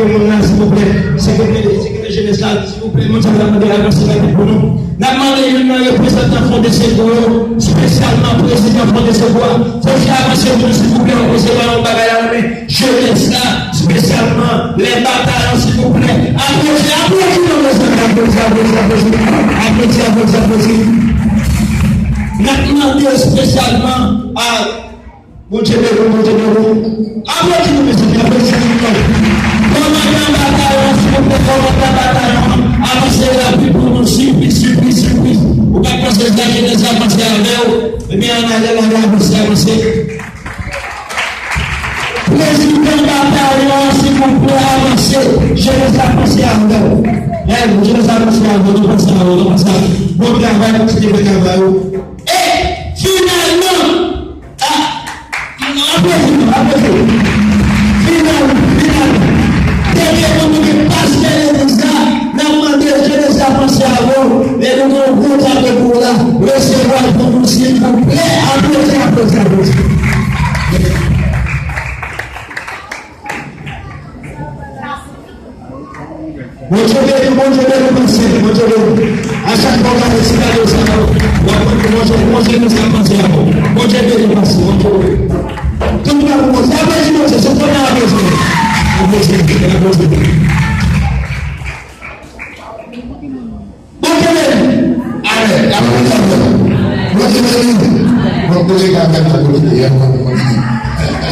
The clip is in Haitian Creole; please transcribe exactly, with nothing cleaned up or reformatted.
Moun la, silvouplè, sekretè, sekretè jenès la, silvouplè, moun sa yo mande avanse rapid pou nou. N ap mande youn nan reprezantan Fon de Sekou yo, espesyalman prezidan Fon de Sekou a, fò ti avanse pou nou, silvouplè, nou poze pa yon bagay la nan men jenès la, espesyalman lè batayon, silvouplè. Aplodi, aplodi non, mezanmi, aplodi, aplodi, aplodi. Aplodi, aplodi, aplodi. N ap mande espesyalman a Bondye beni w, Bondye beni w. Aplodi nou, mezanmi, aplodi nou. Kòmandan batayon, silvouplè, kòmandan batayon, avanse rapid pou nou, sipriz, sipriz, sipriz. Ou pa t panse sa, jenès la panse avè w. Ebyen, ann ale, ann ale, avanse, avanse. Prezidan batayon, silvouplè, avanse. Jenès la panse avè w. Jenès la panse avè w, nou panse avè w, nou panse avè w. Bon travay, kontinye fè travay ou. E, finalman, a, aplodi, aplodi. Final, final. Dènye moun ki pastè legliz la, n ap mande jenès la panse avè w, e nou gen yon gwo drapo pou w la, resevwa l pou nou, silvouplè, aplodi, aplodi, aplodi. Bondye beni, Bondye beni, pastè, Bondye beni. A chak fwa w gade ti kado sa yo, w ap mande Bondye, Bondye nou sa panse avè w. Bondye beni, pastè, Bondye beni. Tout moun pou Bondye, aplodi Bondye, se konnen aplodi. Aplodi, aplodi.